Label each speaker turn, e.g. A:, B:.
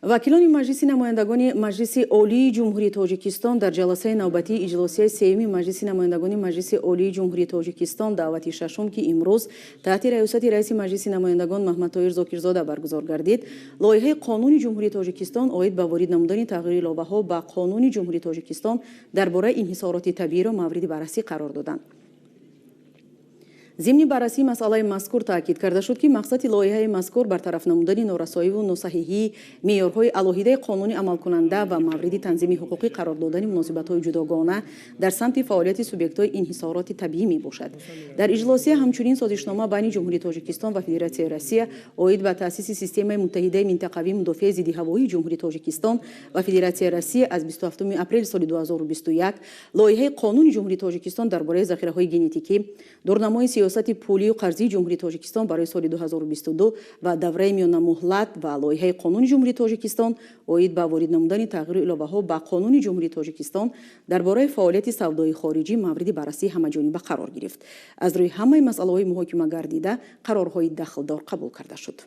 A: Вакилони Маҷлиси намояндагони Маҷлиси Олии Ҷумҳурии Тоҷикистон дар ҷаласаи навбатии иҷлосияи сеюми Маҷлиси намояндагони Маҷлиси Олии Ҷумҳурии Тоҷикистон, даъвати шашум, ки имрӯз таҳти раёсати раиси Маҷлиси намояндагон Маҳмадтоир Зокирзода баргузор гардид, лоиҳаи Қонуни Ҷумҳурии Тоҷикистон оид ба ворид намудани тағйиру иловаҳо ба Қонуни Ҷумҳурии Тоҷикистон дар бораи инҳисороти табииро мавриди баррасӣ қарор доданд. Зимни баррасии масъалаи мазкур таъкид карда шуд, ки мақсади лоиҳаи мазкур бартараф намудани норасоиву носаҳиҳии меъёрҳои алоҳидаи қонуни амалкунанда ва мавриди танзими ҳуқуқӣ қарор додани муносибатҳои ҷудогона дар самти фаъолияти субъектҳои инҳисороти табиӣ мебошад. Дар иҷлосия ҳамчунин созишнома байни Ҷумҳурии Тоҷикистон ва Федератсияи Россия оид ба таъсиси системаи муттаҳидаи минтақавии мудофиаи зиддиҳавоии Ҷумҳурии Тоҷикистон ва Федератсияи Россия аз 27 апрели соли 2021, лоиҳаи Қонуни Ҷумҳурии Тоҷикистон дар бораи захираҳои генетикӣ, дурнамои сиёсати пулию қарзии Ҷумҳурии Тоҷикистон барои соли 2022 ва давраи миёнамуҳлат ва лоиҳаи Қонуни Ҷумҳурии Тоҷикистон оид ба ворид намудани тағйиру иловаҳо ба Қонуни Ҷумҳурии Тоҷикистон дар бораи фаъолияти савдои хориҷӣ мавриди баррасии ҳамаҷониба қарор гирифт. Аз рӯи ҳамаи масъалаҳои муҳокима гардида қарорҳои дахлдор қабул карда шуд.